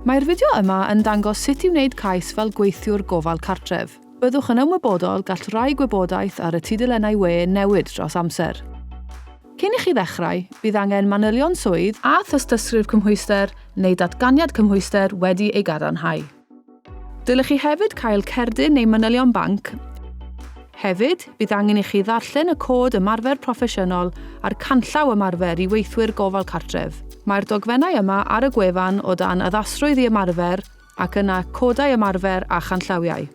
Mae'r fideo yma yn dangos sut i wneud cais fel gweithiwr gofal cartref. Byddwch yn ymwybodol gall rai gwybodaeth ar y tudalennau we newid dros amser. Cyn i chi ddechrau, bydd angen manylion swydd a thystysgrif cymhwyster neu datganiad cymhwyster wedi ei gadarnhau. Dylech chi hefyd cael cerdyn neu manylion banc. Hefyd, bydd angen i chi ddarllen y cod ymarfer proffesiynol a'r canllaw ymarfer i weithwyr gofal cartref. Mae'r dogfennau yma ar y gwefan o dan addasrwydd i ymarfer ac yna codau ymarfer a chanllawiau.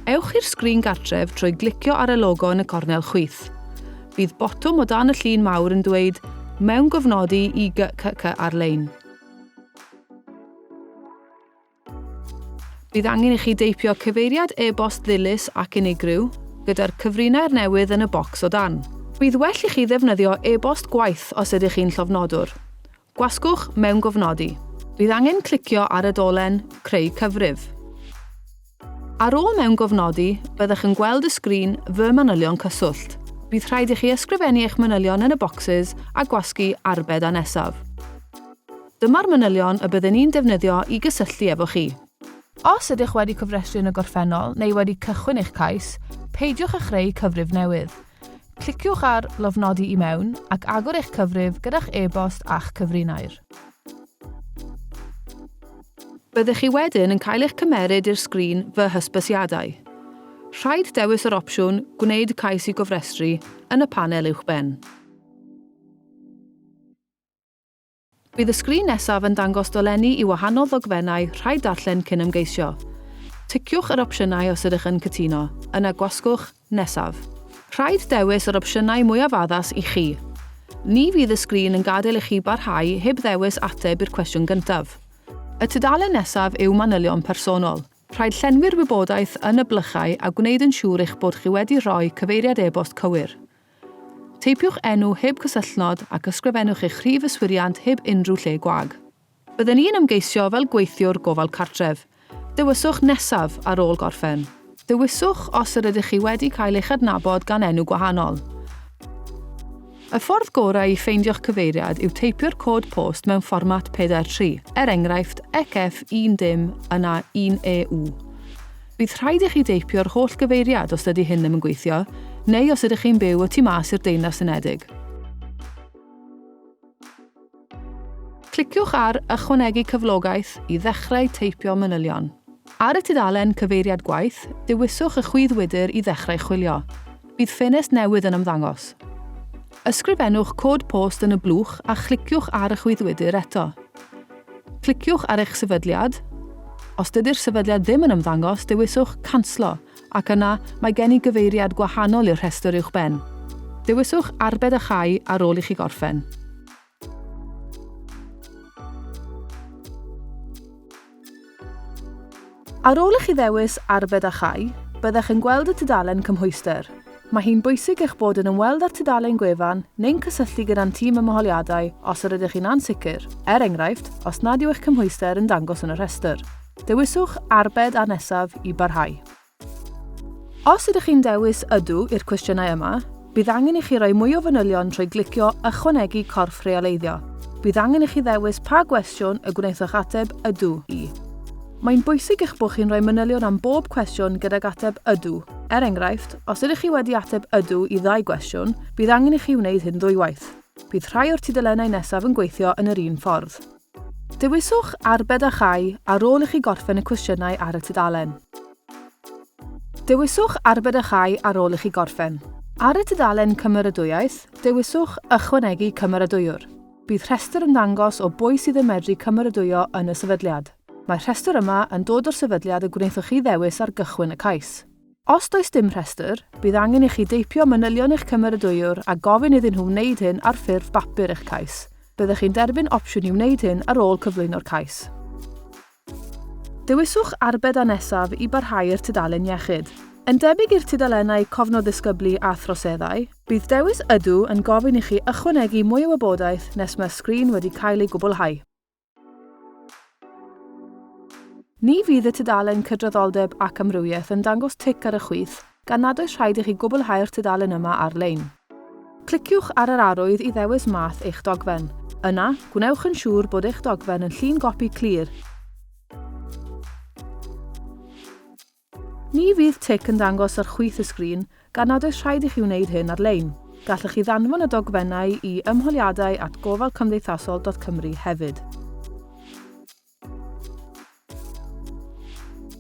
Ewch i'r sgrin gartref trwy glicio ar y logo yn y cornel chwith. Bydd botwm o dan y llun mawr yn dweud Mewngofnodi i GCC ar-lein. Bydd angen i chi deipio cyfeiriad e-bost ddilys ac unigryw, gyda'r cyfrinair newydd yn y bocs o dan. Bydd well i chi ddefnyddio e-bost gwaith os ydych chi'n llofnodwr. Gwasgwch Mewngofnodi. Bydd angen clicio ar y dolen Creu Cyfrif. Ar ôl mewngofnodi, byddwch yn gweld y sgrin Fy Manylion Cyswllt. Bydd rhaid i chi ysgrifennu eich manylion yn y bocsys a gwasgu Arbed a Nesaf. Dyma'r manylion y byddwn ni'n defnyddio i gysylltu efo chi. Os ydych wedi cofrestru yn y gorffennol neu wedi cychwyn eich cais, peidiwch â chreu cyfrif newydd. Cliciwch ar Lofnodi i mewn ac agor eich cyfrif gyda'ch e-bost a'ch cyfrinair. Byddech chi wedyn yn cael eich cymeryd i'r sgrin Fy Hysbysiadau. Rhaid dewis yr opsiwn Gwneud cais i gofrestru yn y panel uwchben. Bydd y sgrin nesaf yn dangos dolenni i wahanol ddogfennau rhaid darllen cyn ymgeisio. Ticiwch yr opsiynau os ydych yn cytuno, yna gwasgwch Nesaf. Rhaid dewis yr opsiynau mwyaf addas i chi. Ni fydd y sgrin yn gadael i chi barhau heb ddewis ateb i'r cwestiwn gyntaf. Y tudalen nesaf yw manylion personol. Rhaid llenwi'r wybodaeth yn y blychau a gwneud yn siŵr eich bod chi wedi rhoi cyfeiriad e-bost cywir. Teipiwch enw heb cysylltnod ac ysgrifennwch eich rhif yswiriant heb unrhyw lle gwag. Bydden i'n ymgeisio fel gweithiwr gofal cartref. Dewiswch 'Nesaf' ar ôl gorffen. Dewiswch os yr ydych chi wedi cael eich adnabod gan enw gwahanol. Y ffordd gorau i ffeindio'ch cyfeiriad yw teipio'r cod post mewn fformat 43, er enghraifft ECF 1 dim yna 1 EU. Bydd rhaid i chi deipio'r holl gyfeiriad os dydy hyn ddim yn gweithio, neu os ydych chi'n byw y tu mas i'r Deyrnas Unedig. Cliciwch ar Ychwanegu Cyflogaeth i ddechrau teipio manylion. Ar y tudalen Cyfeiriad Gwaith, dewiswch y chwyddwydr i ddechrau chwilio. Bydd ffenest newydd yn ymddangos. Ysgrifennwch cod post yn y blwch a chliciwch ar y chwyddwydr eto. Cliciwch ar eich sefydliad. Os dydy'r sefydliad ddim yn ymddangos, dewiswch 'Canslo' ac yna 'Mae gen i gyfeiriad gwahanol i'r rhestr uwchben'. Dewiswch 'Arbed a Chau' ar ôl i chi gorffen. Ar ôl i chi ddewis Arbed a Chau, byddech yn gweld y tudalen Cymhwyster. Mae hi'n bwysig eich bod yn ymweld â'r tudalen gwefan neu'n cysylltu gyda'n tîm ymholiadau os yr ydych chi'n ansicr, er enghraifft, os nad yw eich cymhwyster yn dangos yn y rhestr. Dewiswch Arbed a Nesaf i barhau. Os ydych chi'n dewis 'Ydw' i'r cwestiynau yma, bydd angen i chi roi mwy o fanylion trwy glicio 'Ychwanegu corff rheoleiddio'. Bydd angen i chi ddewis pa gwestiwn y gwnaethoch ateb 'Ydw' i. Mae'n bwysig eich bod chi'n rhoi manylion am bob cwestiwn gydag ateb 'Ydw'. Er enghraifft, os ydych chi wedi ateb 'Ydw' i ddau gwestiwn, bydd angen i chi wneud hyn ddwywaith. Bydd rhai o'r tudalennau nesaf yn gweithio yn yr un ffordd. Dewiswch 'Arbed a Chau' ar ôl i chi gorffen y cwestiynau ar y tudalen. Dewiswch 'Arbed a Chau' ar ôl i chi gorffen. Ar y tudalen Cymeradwyaeth, dewiswch 'Ychwanegu cymeradwywr'. Bydd rhestr yn dangos o bwy sydd yn medru cymeradwyo yn y sefydliad. Mae'r rhestr yma yn dod o'r sefydliad y gwnaethoch chi ddewis ar gychwyn y cais. Os does dim rhestr, bydd angen i chi deipio manylion eich cymeradwywr a gofyn iddyn nhw wneud hyn ar ffurf bapur eich cais. Byddech chi'n derbyn opsiwn i wneud hyn ar ôl cyflwyno'r cais. Dewiswch Arbed a Nesaf i barhau i'r tudalen Iechyd. Yn debyg i'r tudalennau Cofnod Ddisgyblu a Throseddau, bydd dewis Ydw yn gofyn i chi ychwanegu mwy o wybodaeth nes mae'r sgrin wedi cael ei gwblhau. Ni fydd y tudalen Cydraddoldeb ac Amrywiaeth yn dangos tic ar y chwith gan nad oes rhaid i chi gwblhau'r tudalen yma ar-lein. Cliciwch ar yr arwydd i ddewis math eich dogfen. Yna, gwnewch yn siŵr bod eich dogfen yn llun gopi clir. Ni fydd tic yn dangos ar chwith y sgrin gan nad oes rhaid i chi wneud hyn ar-lein. Gallwch chi ddanfon y dogfennau i ymholiadau at gofalcymdeithasol.cymru hefyd.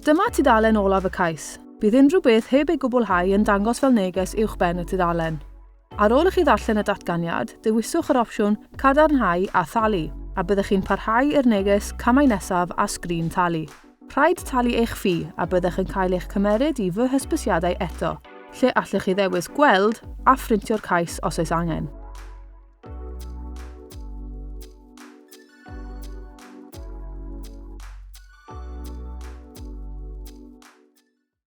Dyma tudalen olaf y cais. Bydd unrhyw beth heb ei gwblhau yn dangos fel neges uwchben y tudalen. Ar ôl i chi ddarllen y datganiad, dewiswch yr opsiwn 'Cadarnhau a Thalu' a byddwch chi'n parhau i'r neges 'Camau Nesaf' a sgrin talu. Rhaid talu eich ffi a byddwch yn cael eich cymeryd i Fy Hysbysiadau eto, lle allwch chi ddewis 'Gweld' a phrintio'r cais os oes angen.